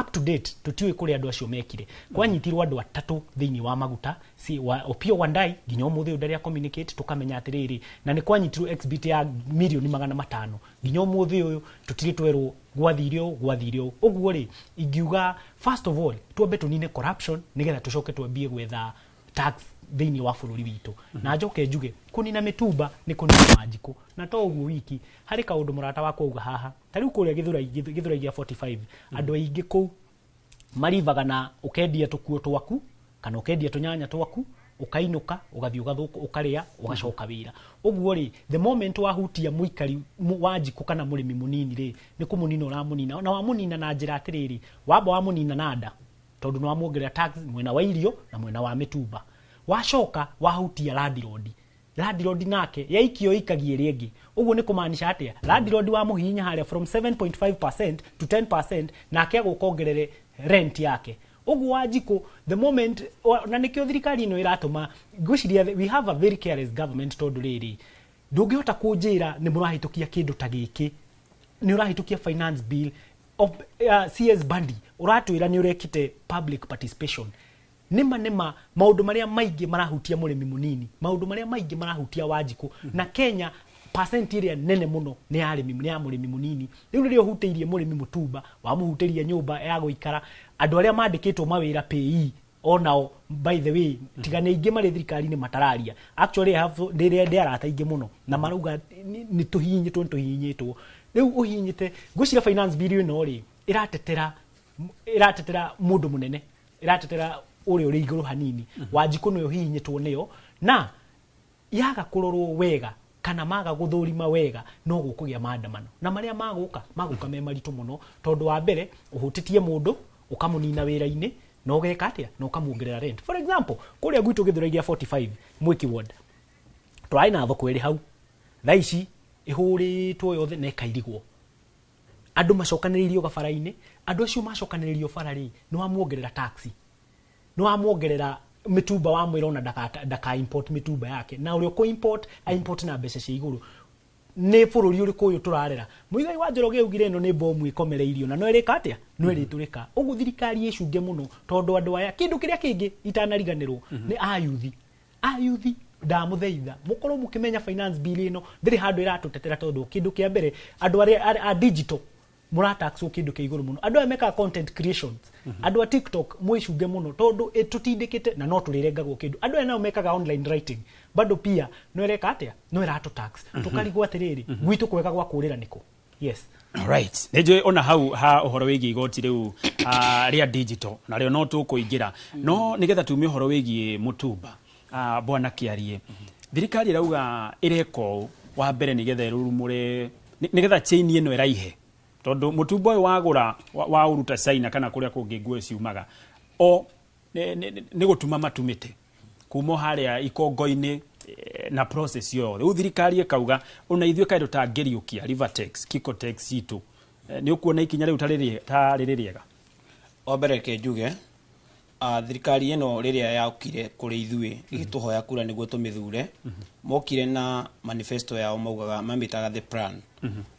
up to date tũtiũĩ kũrĩa andũ acio mekire. Kwanyitirwo andũ atatũ thĩinĩ wa maguta, si wa Opiyo Wandayi nginya ũmũthĩ ũyũ ndarĩ communicate tũkamenya atĩrĩrĩ, na nĩ kwanyitirwo exhibit ya mirioni 500, nginya ũmũthĩ ũyũ tũtirĩ twerwo gwathire ũũ, gwathire ũũ. Ũguo rĩ, ingiuga first of all twambe tũnine corruption nĩgetha tũcoke twambie gwetha tax thĩinĩ wa bũrũri witũ. Na njoke njuge kũnina mĩtumba nĩ kũnina Wanjikũ, na to ũguo wiki, harĩ kaũndũ mũrata wakwa auga haha, ta rĩu kũrĩa Gĩthũrai gĩa 45, andũ aingĩ kũu marivaga na ũkendia tũkuo twaku kana ũkendia tũnyanya twaku, ũkainũka, ũgathiĩ ũgathũka, ũkarĩa, ũgacoka wĩra. Ũguo rĩ, the moment wahutia mũikari Wanjikũ kana mũrĩmi mũnini rĩ, nĩ kũmũnina ũramũnina, na wamũnina na njĩra atĩrĩrĩ, wamba wamũnina na nda, tondũ nĩ wamuongerera tax mwena wa irio na mwena wa mĩtumba. Wacoka wahutia landlord nake yaikio ikagie ĩrĩa ĩngĩ. Ũguo nĩ kũmaanisha atĩa? Landlord wamũhihinya harĩa from 7.5% to 10%, nake agũka ongerere rent yake. Ũguo Wanjikũ, the moment na nĩkĩo thirikari ĩno ĩratũma ngwĩciria we have a very careless government, tondũ rĩrĩ, ndũngĩhota kũnjĩra nĩ mũrahĩtũkia kĩndũ ta gĩkĩ, nĩ ũrahĩtũkia finance bill of, CS Bandi ũratwĩra nĩ ũrekĩte public participation. Nĩma nĩma maũndũ marĩa maingĩ marahutia mũrĩmi mũnini, maũndũ marĩa maingĩ marahutia Wanjikũ, na Kenya percent ĩrĩa nene mũno nĩ ya arĩmi, nĩ ya mũrĩmi mũnini. Rĩu rĩrĩa ũhutĩirie mũrĩmi mũtumba, wamũhutĩria nyũmba ya gũikara, andũ arĩa mandĩkĩtwo mawĩra PE onao, by the way, tiga nĩ aingĩ marĩ thirikari-inĩ matararia. Actually I have ndĩ ndĩ arata aingĩ mũno na marauga nĩ tũhihinyĩtwo, nĩ tũhihinyĩtwo. Rĩu ũhihinyĩte, ngwĩciria finance bill ĩno rĩ, ĩratetera mũndũ mũnene, ĩratetera ũrĩa ũrĩ igũrũ hanini. Wanjikũ nĩwe ũhihinyĩtwo nĩyo, na yaga kũrorwo wega kana maga gũthũrima wega, no gũkũgĩa maandamano, na marĩa magũka me maritũ mũno, tondũ wa mbere ũhutĩtie mũndũ ũkamũnina wĩra-inĩ na ũgeka atĩa na ũkamuongerera rent. For example, kũrĩa gwitũ Gĩthũrai gĩa 45, Mwiki ward, tũrarĩ na thoko ĩrĩ hau, thaa ici ĩhũrĩtwo yothe na ĩkairigwo, andũ macokanĩrĩirio gabara-inĩ. Andũ acio macokanĩrĩrio bara rĩ, nĩ wamuongerera taxi, nĩ wamuongerera mĩtumba, wamwĩra ona ndaka import mĩtumba yake, na ũrĩa ũkũ import a import na mbeca cia igũrũ. Nĩ bũrũri ũrĩkũ ũyũ tũrarera? Mũigai wa Njoroge augire ĩno nĩ bomu ĩkomereirio na no ĩrĩka atĩa, no ĩrĩtũrĩka. Ũguo thirikari ĩcunge mũno, tondũ andũ aya, kĩndũ kĩrĩa kĩngĩ itanariganĩrwo nĩ ayuthi, ndamũthaitha mũkorwo mũkĩmenya finance bill ĩno ndĩrĩ handũ ĩratũtetera, tondũ kĩndũ kĩa mbere andũ arĩa a digital Mũrataxwo kĩndũ kĩa igũrũ mũno. Andũ aya mekaga content creations, andũ a TikTok, mwĩcunge mũno tondũ ĩtũtindĩkĩte na no tũrĩrengagwo kĩndũ. Andũ aya nao mekaga online writing bado pia no ĩreka atĩa, no ĩratũ tax. Tũkarigwo atĩrĩrĩ, gwitũ kwega gwa kũrĩra nĩkũ? Yes. Alright. Nĩ njũĩ ona hau ha ũhoro wĩgiĩ igoti rĩu rĩa digital narĩo no tũkũingĩra, no nĩgetha tume ũhoro wĩgiĩ mũtumba, bwana Kĩarie, thirikari ĩrauga ĩreka ũũ wa mbere nĩgetha ĩrurumũre, nĩgetha chain ĩno ĩraihe, tondũ mũtumba ũyũ wagũra waũruta China kana kũrĩa kũngĩ nguo ciumaga o nĩ gũtuma matumĩte kuma o harĩa ikongo-inĩ, na process yothe. Rĩu thirikari ĩkauga ona ithuĩ kaĩ tũtangĩriũkia Rivatex, Kikotex citũ. Nĩ ũkuona ikinya rĩu ta rĩrĩ rĩega? Wa mbere reke njuge, thirikari ĩno rĩrĩa yokire kũrĩ ithuĩ ĩgĩtũhoya kura nĩguo tũmĩthure, mokire na manifesto yao, maugaga mamĩtaga the plan,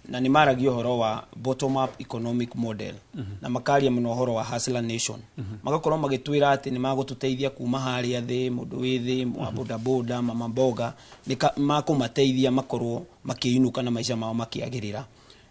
na nĩ maragia ũhoro wa bottom up economic model, na makaria mũno ũhoro wa hustler nation. Magakorwo magĩtwĩra atĩ nĩ magũtũteithia kuma harĩa thĩ, mũndũ wĩ thĩ wa bodaboda, mama mboga, nĩ makũmateithia makorwo makĩinũka na maica mao makĩagĩrĩra.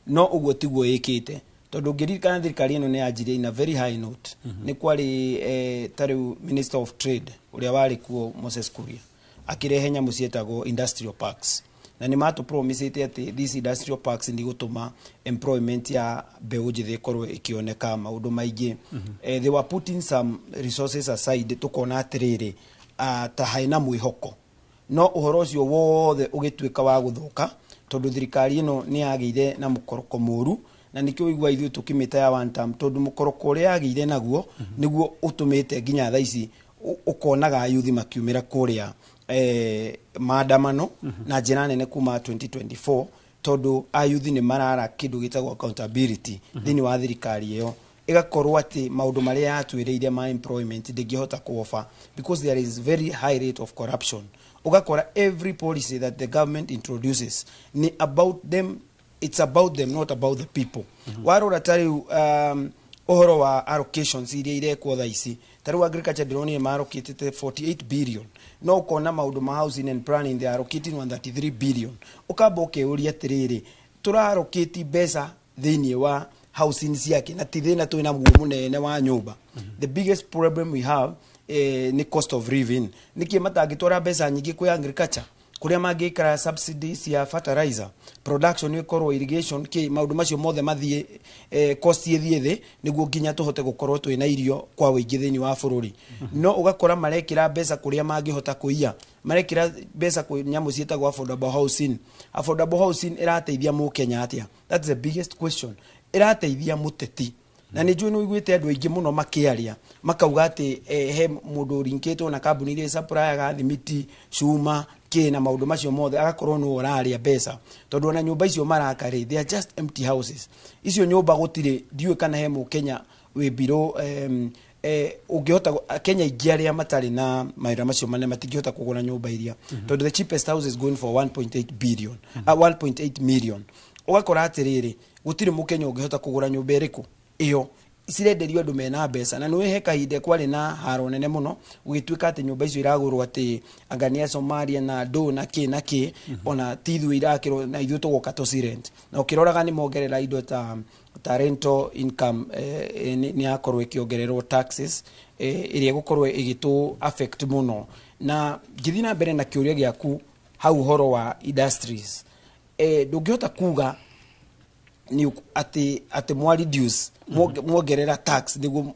No ũguo tiguo ĩkĩte, tondũ ũngĩririkana thirikari ĩno nĩ yanjirie in a very high note. Nĩ kwarĩ ta rĩu Minister of Trade ũrĩa warĩ kuo, Moses Kuria, akĩrehe nyamũ ciĩtagwo industrial parks, na nĩ matũ-promisĩte atĩ these industrial parks nĩ gũtũma employment ya mbeũ njĩthĩ ĩkorwo ĩkĩoneka maũndũ maingĩ. They were putting some resources aside, tũkona atĩrĩrĩ, ta hena mwĩhoko, no ũhoro ũcio wothe ũgĩtuĩka wa gũthũka tondũ thirikari ĩno nĩ yagĩire na mũkoroko mũru, na nĩkĩo ũigua ithuĩ tũkĩmĩta ya one term, tondũ mũkoroko ũrĩa yagĩire naguo nĩguo ũtũmĩte nginya thaa ici ũkonaga ayuthi makiumĩra kũrĩa maandamano na njĩra nene kuma 2024, tondũ ayuthi nĩ marara kĩndũ gĩtagwo accountability thĩinĩ wa thirikari ĩyo. Ĩgakorwo atĩ maũndũ marĩa yatwĩrĩire ma employment ndĩngĩhota kuofa because there is very high rate of corruption. Ũgakora every policy that the government introduces ni about them, it's about them, not about the people. Warora ta rĩu ũhoro wa allocations iria irekwo thaa ici, ta rĩu agriculture ndĩronire maallocatĩte 48 billion, no ũkona maũndũ ma housing and planning they are allocating 133 billion. Ũkamba ũkeyũria atĩrĩrĩ, tũraallocate mbeca thĩinĩ wa housing ciake na ti thĩna twĩna guo mũnene wa nyũmba? The biggest problem we have nĩ cost of living. Nĩkĩ matangĩtwara mbeca nyingĩ kwĩ agriculture kũrĩa mangĩikara subsidy cia fertilizer production, ĩkorwo irrigation, kĩ maũndũ macio mothe mathiĩ, cost ĩthiĩ thĩ nĩguo nginya tũhote gũkorwo twĩna irio kwa ũingĩ thĩinĩ wa bũrũri? No ũgakora marekĩra mbeca kũrĩa mangĩhota kũiya, marekĩra mbeca kwĩ nyamũ ciĩtagwo affordable housing. Affordable housing ĩrateithia mũkenya atĩa? That's the biggest question. Ĩrateithia mũteti, na nĩ njũĩ nĩ ũiguĩte andũ aingĩ mũno makĩaria makauga atĩ he mũndũ ũrinkĩtwo na kambuni iria supplyaga thimiti, cuma, kĩ na maũndũ macio mothe, agakorwo nĩwe ũrarĩa mbeca, tondũ ona nyũmba icio maraka rĩ, they are just empty houses. Icio nyũmba gũtirĩ, ndiũĩ kana he mũkenya wĩ below ũngĩhota Kenya aingĩ arĩa matarĩ na mawĩra macio manene matingĩhota kũgũra nyũmba iria, tondũ the cheapest house is going for 1.8 billion, 1.8 million. Ũgakora atĩrĩrĩ, gũtirĩ mũkenya ũngĩhota kũgũra nyũmba ĩrĩkũ ĩyo cirenderio andũ mena mbeca. Na nĩwe he kahinda kwarĩ na haro nene mũno gũgĩtuĩka atĩ nyũmba icio iragũrwo atĩ anga nĩ a Somalia na andũ na kĩ na kĩ, ona ti ithuĩ irakĩrwo na ithuĩ tũgoka tũcirent. Na ũkĩroraga nĩ mongerera indo ta rental income, nĩ yakorwo ĩkĩongererwo taxes, ĩrĩa ĩgũkorwo ĩgĩtũ affect mũno. Na ngĩthiĩ na mbere na kĩũria gĩaku hau ũhoro wa industries, ndũngĩhota kuga ni atĩ mwa reduce, mwongerera tax nĩguo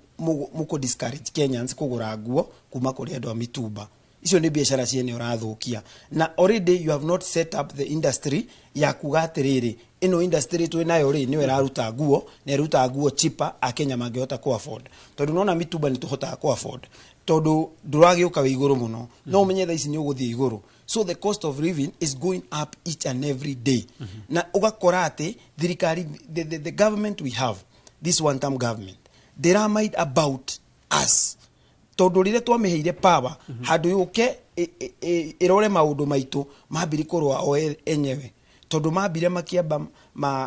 mũkũ discourage Kenyans kũgũra nguo kuma kũrĩ andũ a mitumba. Icio nĩ biacara ciene ũrathũkia, na already you have not set up the industry ya kuga atĩrĩrĩ, ĩno industry twĩ nayo rĩ, nĩyo ĩraruta nguo na ĩrutaga nguo cheaper, akenya mangĩhota ku afford, tondũ nona mitumba nĩ tũhotaga ku afford tondũ ndũragĩũka wĩ igũrũ mũno. No ũmenye thaa ici nĩ ũgũthiĩ igũrũ, so the cost of living is going up each and every day. Na ũgakora atĩ thirikari, the government we have, this one term government, ndĩra mind about us, tondũ rĩrĩa twamĩheire power handũ yũke ĩrore maũndũ maitũ, mambire kũrũa o enyewe, tondũ mambire makĩamba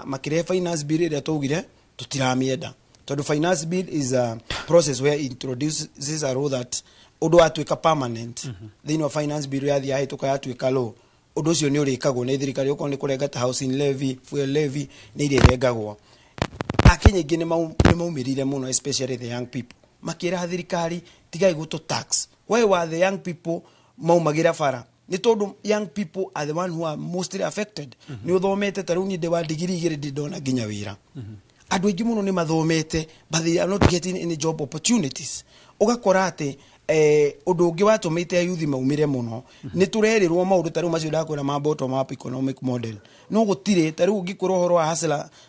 makĩrehe finance bill ĩrĩa twaugire tũtiramĩenda, tondũ finance bill is a process where it introduces a law that ũndũ watuĩka permanent. Thĩinĩ wa finance bill yathiĩ yahĩtũka yatuĩka law, ũndũ ũcio nĩ ũrĩkagwo nĩ thirikari, okorwo nĩ kũrenga ta housing levy, fuel levy, nĩ irĩrengagwo. Akenya aingĩ nĩ maumĩrire mũno, especially the young people, makĩra thirikari tigai gũtũ tax. Why were the young people maumagĩra bara? Nĩ tondũ young people are the one who are mostly affected. Nĩ ũthomete, ta rĩu niĩ ndĩ wa digiri 2, ndĩ ndona nginya wĩra. Andũ aingĩ mũno nĩ mathomete, but they are not getting any job opportunities. Ũgakora atĩ ũndũ ũngĩ watũmĩte ayuthi maumĩre mũno nĩ tũrerĩrwo maũndũ ta rĩu macio ndakwĩra ma bottom up economic model, no gũtirĩ. Ta rĩu ũngĩkwĩra ũhoro wa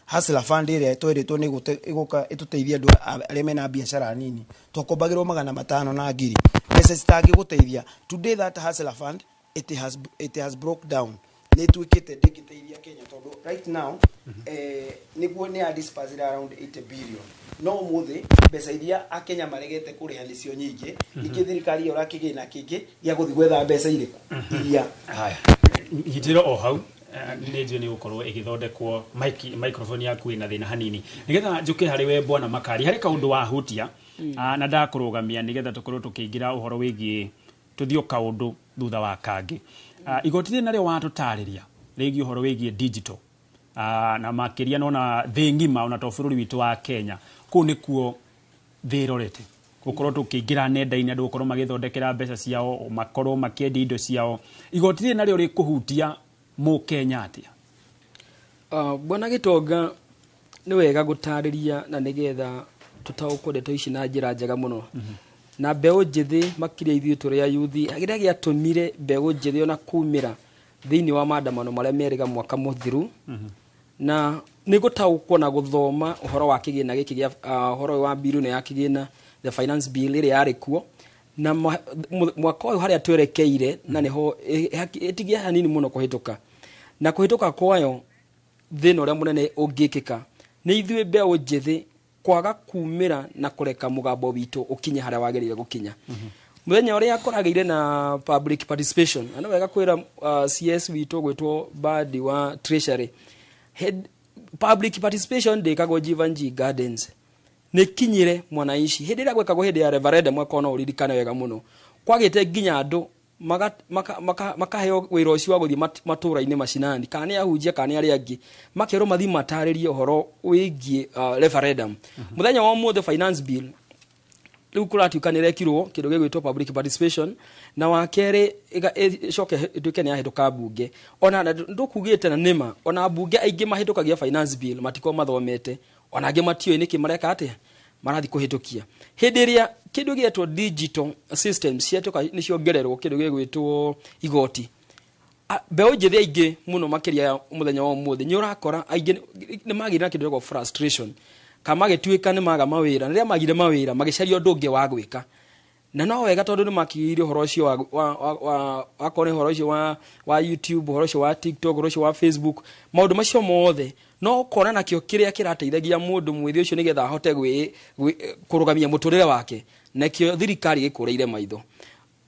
hustler fund ĩrĩa twerĩtwo nĩ ĩgũka ĩtũteithie andũ arĩa mena biacara nini, twakombagĩrwo 500 na 1,000, mbeca citangĩgũteithia. Today that hustler fund, it has broke down, nĩ ĩtuĩkĩte ndĩngĩteithia Kenya, tondũ right now nĩguo nĩ ya disbursed around 80 billion, no ũmũthĩ mbeca iria akenya maregete kũrĩha nĩcio nyingĩ. Ningĩ thirikari ĩyo kĩgĩna kĩngĩ gĩa gũthiĩ gwetha mbeca irĩkũ iria Haya, nyitĩrĩra o hau. Nĩ njũĩ nĩ gũkorwo ĩgĩthondekwo microphone yaku ĩna thĩna hanini, nĩgetha njũke harĩ we bwana Makari, harĩ kaũndũ wahutia. Na ndakũrũgamia nĩgetha tũkorwo tũkĩingĩra ũhoro wĩgiĩ tũthiĩ o kaũndũ thutha wa kangĩ. Igoti rĩrĩ narĩo watũtarĩria rĩgiĩ ũhoro wĩgiĩ digital, na makĩria nona thĩ ng'ima, ona to bũrũri witũ wa Kenya, kũu nĩkuo thĩ ĩrorete, gũkorwo tũkĩingĩra nenda-inĩ, andũ gũkorwo magĩthondekera mbeca ciao, makorwo makĩendia indo ciao. Igoti rĩrĩ narĩo rĩkũhutia mũkenya atĩa? Bwana Gĩtonga, nĩ wega gũtarĩria na nĩgetha tũtaũkwo ndeto ici na njĩra njega mũno na mbeũ njĩthĩ, makĩria ithuĩ tũrĩ ayuthi. Kĩrĩa gĩatũmire mbeũ njĩthĩ ona kumĩra thĩinĩ wa maandamano marĩa merĩga mwaka mũthiru na nĩ gũtaũkwo na gũthoma ũhoro wa kĩgĩna gĩkĩ gĩa ũhoro ũyũ wa bill ĩno ya kĩgĩna, the finance bill ĩrĩa yarĩ kuo na mwaka ũyũ harĩa twerekeire, na nĩho ĩtigie hanini mũno kũhĩtũka, na kũhĩtũka kwayo thĩna ũrĩa mũnene ũngĩkĩka nĩ ithuĩ mbeũ njĩthĩ kwaga kumĩra na kũreka mũgambo witũ ũkinye harĩa wagĩrĩire gũkinya. Mũthenya ũrĩa kũragĩire na public participation, na nĩ wega kwĩra CS witũ gwĩtwo Badi wa Treasury, public participation ndĩkagwo Jeevanjee Gardens, nĩ kinyire mwananchi. Hĩndĩ ĩrĩa gwekagwo hĩndĩ ya referendum mwaka, no ũririkane wega mũno, kwagĩte nginya andũ makaheo wĩra ũcio wa gũthiĩ matũũra-inĩ macinani, kana nĩ ahunjia kana nĩ arĩa angĩ, makerwo mathiĩ matarĩrie ũhoro wĩgiĩ referendum. Mũthenya wa ũmũthĩ finance bill rĩu kũratuĩka nĩ rekirwo kĩndũ gĩgwĩtwo public participation, na wa kerĩ ĩcoke ĩtuĩke nĩ yahĩtũka mbunge. Ona na ndũkugĩte na nĩma, ona mbunge aingĩ mahĩtũkagia finance bill matikorwo mathomete, ona angĩ matiũĩ nĩkĩ mareka atĩa marathiĩ kũhĩtũkia. Hĩndĩ ĩrĩa kĩndũ gĩetwo digital systems ciatuĩka nĩ ciongererwo kĩndũ gĩgwĩtwo igoti, mbeũ njĩthĩ aingĩ mũno makĩria ya mũthenya wa ũmũthĩ nĩ ũrakora aingĩ nĩ magĩire na kĩndũ gĩtagwo frustration, kana magĩtuĩka nĩ maga mawĩra, na rĩrĩa magire mawĩra magĩcaria ũndũ ũngĩ wa gwĩka. Na no wega tondũ nĩ makĩgĩire ũhoro ũcio wa wakorwo nĩ ũhoro ũcio wa YouTube, ũhoro ũcio wa TikTok, ũhoro ũcio wa Facebook, maũndũ macio mothe, no ũkona nakĩo kĩrĩa kĩrateithagia mũndũ mwĩthĩ ũcio nĩgetha ahote kũrũgamia mũtũrĩre wake, nakĩo thirikari gĩkũrĩire maitho.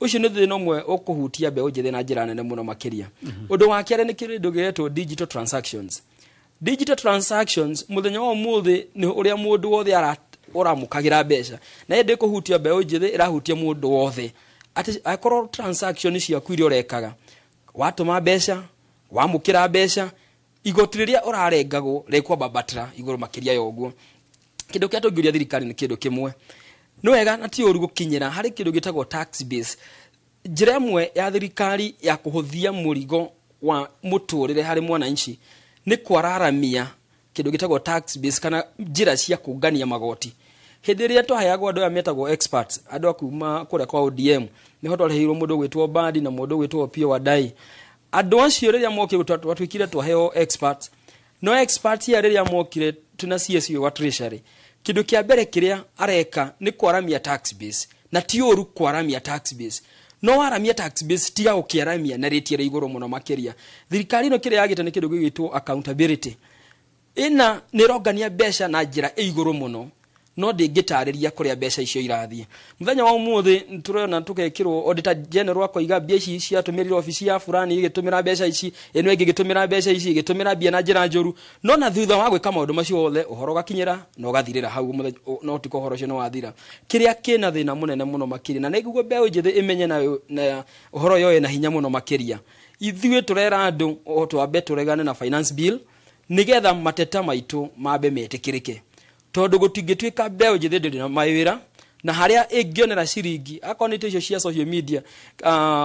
Ũcio nĩ thĩna ũmwe ũkũhutia mbeũ njĩthĩ na njĩra nene mũno makĩria. Ũndũ wa kerĩ nĩ kĩndũ gĩetwo digital transactions. Digital transactions mũthenya wa ũmũthĩ nĩ ũrĩa mũndũ wothe ũramũkagĩra mbeca, na ĩndĩ kũhutia mbeũ njĩthĩ, ĩrahutia mũndũ wothe, atĩ akorwo transaction ciaku iria ũrekaga, watũma mbeca, wamũkĩra mbeca, igoti rĩrĩa ũrarengagwo rĩkwambatĩra igũrũ makĩria ya ũguo. Kĩndũ kĩrĩa tũngĩũria thirikari nĩ kĩndũ kĩmwe: nĩ wega na ti ũru gũkinyĩra harĩ kĩndũ gĩtagwo tax base. Njĩra ĩmwe ya thirikari ya kũhũthia mũrigo wa mũtũrĩre harĩ mwananchi nĩ kwararamia kĩndũ gĩtagwo tax base, kana njĩra cia kũngania magoti. Hĩndĩ ĩrĩa twaheagwo andũ aya metagwo experts, andũ a kuma kũrĩa kwa ODM, nĩho twareheirwo mũndũ ũgwĩtwo Badi na mũndũ ũgwĩtwo Opiyo Wandayi. Andũ acio rĩrĩa mokire, twatuĩkire twaheo experts, no experts ya rĩrĩa mokire tuna CS wa Treasury, kĩndũ kĩa mbere kĩrĩa areka nĩ kwaramia tax base. Na ti ũru kwaramia tax base, no waramia tax base, tiga gũkĩaramia na rĩti ĩrĩ igũrũ mũno makĩria. Thirikari ĩno kĩrĩa yagĩte nĩ kĩndũ gĩgwĩtwo accountability. Ĩna nĩ ĩrongania mbeca na njĩra ĩ igũrũ mũno, no ndĩngĩtarĩria kũrĩa mbeca icio irathiĩ. Mũthenya wa ũmũthĩ nĩtũrona tũgekĩrwo auditor general akoiga mbia ici ciatũmĩrire obici ya fulani, ĩgĩtũmĩra mbeca ici, ĩno ĩngĩ ĩgĩtũmĩra mbeca ici, ĩgĩtũmĩra mbia na njĩra njũru. No na thutha wa gwĩka maũndũ macio mothe, ũhoro ũgakinyĩra na ũgathirĩra hau no tiko ũhoro ũcio nĩ wathira. Kĩrĩa kĩna thĩna mũnene mũno makĩria, na nĩguo mbeũ njĩthĩ ĩmenye na ũhoro ũyũ wĩna hinya mũno makĩria, ithuĩ tũrera andũ o twambe tũregane na finance bill nĩgetha mateta maitũ mambe metĩkĩrĩke. Tondũ gũtingĩtuĩka mbeũ njĩthĩ ndĩrĩ na mawĩra na harĩa ĩngĩonera ciringi akorwo nĩ icio cia social media,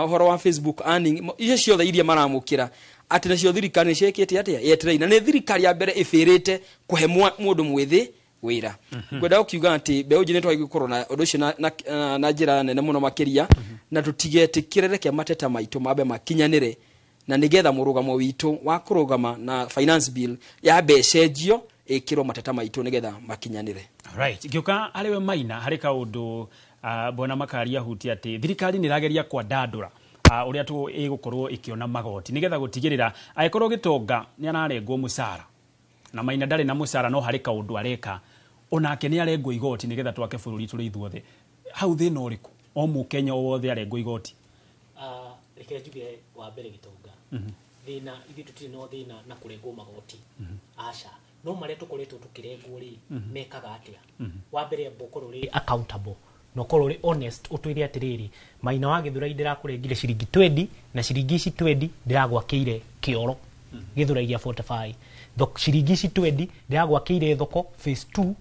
ũhoro wa Facebook earning, icio ciothe iria maramũkĩra, atĩ nacio thirikari nĩ ciĩkĩte atĩa yetereire, na nĩ thirikari ya mbere ĩbĩrĩte kũhe mũndũ mwĩthĩ wĩra. Ngwenda gũkiuga atĩ mbeũ njĩthĩ nĩ twagĩrĩirwo gũkorwo na ũndũ ũcio na njĩra nene mũno makĩria, na tũtigetĩkĩre, reke mateta maitũ mambe makinyanĩre, na nĩgetha mũrũgamo witũ wa kũrũgama na finance bill yambe ĩcenjio, ĩkĩrwo mateta maitũ nĩgetha makinyanĩre. Right, ngĩũka harĩ we Maina, harĩ kaũndũ bwana Makari ahutia atĩ thirikari nĩ ĩrageria kwandandũra ũrĩa tu ĩgũkorwo ĩkĩona magoti nĩgetha gũtigĩrĩra angĩkorwo Gĩtonga nĩ ararengwo mũcara na Maina ndarĩ na mũcara, no harĩ kaũndũ areka onake nĩ arengwo igoti, nĩgetha twake bũrũri tũrĩ ithuothe. Hau thĩna ũrĩkũ o mũkenya o wothe arengwo igoti? Reke njuge wa mbere, Gĩtonga, thĩna ithuĩ tũtirĩ na thĩna na kũrengwo magoti, aca. No marĩa tũkoretwo tũkĩrengwo rĩ, mekaga atĩa? Wa mbere, amba ũkorwo ũrĩ accountable na ũkorwo ũrĩ honest, ũtwĩre atĩrĩrĩ, Maina wa Gĩthũrai, ndĩrakũrengire ciringi 20, na ciringi ici 20 ndĩragwakĩire kĩoro Gĩthũrai gĩa 45. Ciringi ici 20 ndĩragwakĩire thoko phase 2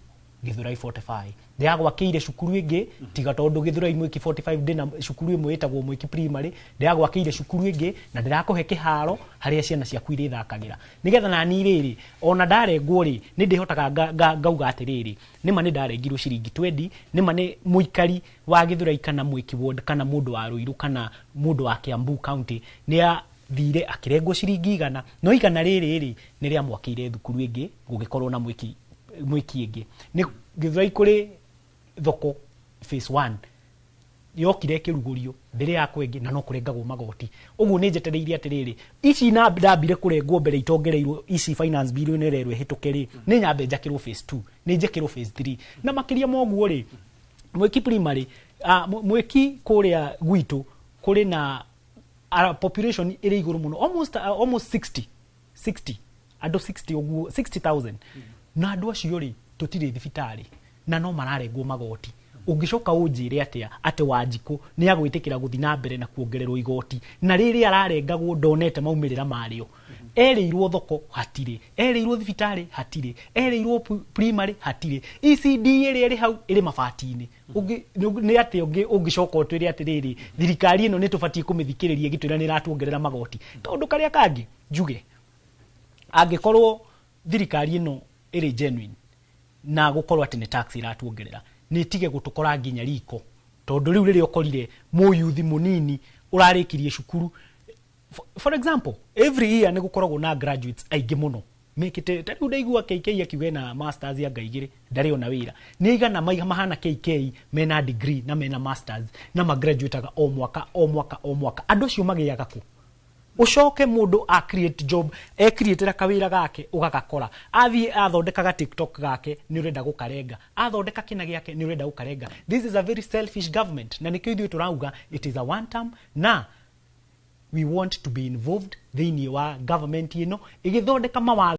Gĩthũrai 45, ndĩragwakĩire cukuru ĩngĩ, tiga tondũ Gĩthũrai Mwĩki 45 ndĩna cukuru ĩmwe ĩtagwo Mwĩki Primary, ndĩragwakĩire cukuru ĩngĩ, na ndĩrakũhe kĩharo harĩa ciana ciaku irĩthakagĩra, nĩgetha nani rĩrĩ ona ndarengwo rĩ, nĩ ndĩhotaga ngauga atĩrĩrĩ, nĩma nĩ ndarengirwo ciringi 20, nĩma nĩ mũikari wa Gĩthũrai kana Mwĩki ward kana mũndũ wa Rũirũ kana mũndũ wa Kiambu County nĩ athire akĩrengwo ciringi 100, no 100 rĩrĩ rĩ nĩ rĩamwakĩire thukuru ĩngĩ, gũgĩkorwo na Mwĩki ĩngĩ nĩ Gĩthũrai kũrĩ thoko phase 1 yokire ĩkĩrugũrio, ndĩrĩ yakwa ĩngĩ, na no kũrengagwo magoti. Ũguo nĩ njetereire atĩrĩrĩ, ici na ndambire kũrengwo mbere itongereirwo ici finance bill ĩno ĩrerwo ĩhĩtũke rĩ, nĩ nyambe njakĩrwo phase 2, nĩ njĩkĩrwo phase 3. Na makĩria ma ũguo rĩ, Mwĩki Primary, Mwĩki kũrĩa gwitũ kũrĩ na population ĩrĩ igũrũ mũno, almost 60 60 andũ 60 ũguo, 60,000, na andũ acio rĩ, tũtirĩ thibitarĩ na no mararengwo magoti. Ũngĩcoka ũnjĩre atĩa atĩ Wanjikũ nĩ agwĩtĩkĩra gũthiĩ na mbere na kuongererwo igoti, na rĩrĩa ararengagwo ndonete maumĩrĩra marĩo? Erĩirwo thoko hatirĩ, erĩirwo thibitarĩ hatirĩ, erĩirwo primary hatirĩ, ECD ĩrĩa ĩrĩ hau ĩrĩ mabati-inĩ. Nĩ atĩa ũngĩcoka ũtwĩre atĩrĩrĩ, thirikari ĩno nĩ tũbatiĩ kũmĩthikĩrĩria ĩgĩtwĩra nĩ ĩratuongerera magoti? Kaũndũ karĩa kangĩ njuge, angĩkorwo thirikari ĩno ĩrĩ genuine na gũkorwo atĩ nĩ tax ĩratuongerera, nĩ ĩtige gũtũkora nginya riko, tondũ rĩu rĩrĩa ũkorire mũyuthi mũnini ũrarĩkirie cukuru, for example, every year nĩ gũkoragwo na graduates aingĩ mũno mekĩte. Ta rĩu ndaigua KK akiuga ena masters ya 2,000, ndarĩ ona wĩra. Nĩ igana mahana KK mena degree na mena masters na magraduataga o mwaka, o mwaka, o mwaka. Andũ acio magĩaga kũ? Ucoke mũndũ a create job, e createra kawĩra gake, ũgagakora athiĩ athondekaga TikTok gake, nĩ ũrenda gũkarenga, athondeka kĩna gĩake, nĩ ũrenda gũkarenga. This is a very selfish government, na nĩkĩo ithuĩ tũrauga it is a one term, na we want to be involved thĩinĩ wa government ĩno ĩgĩthondeka mawatho.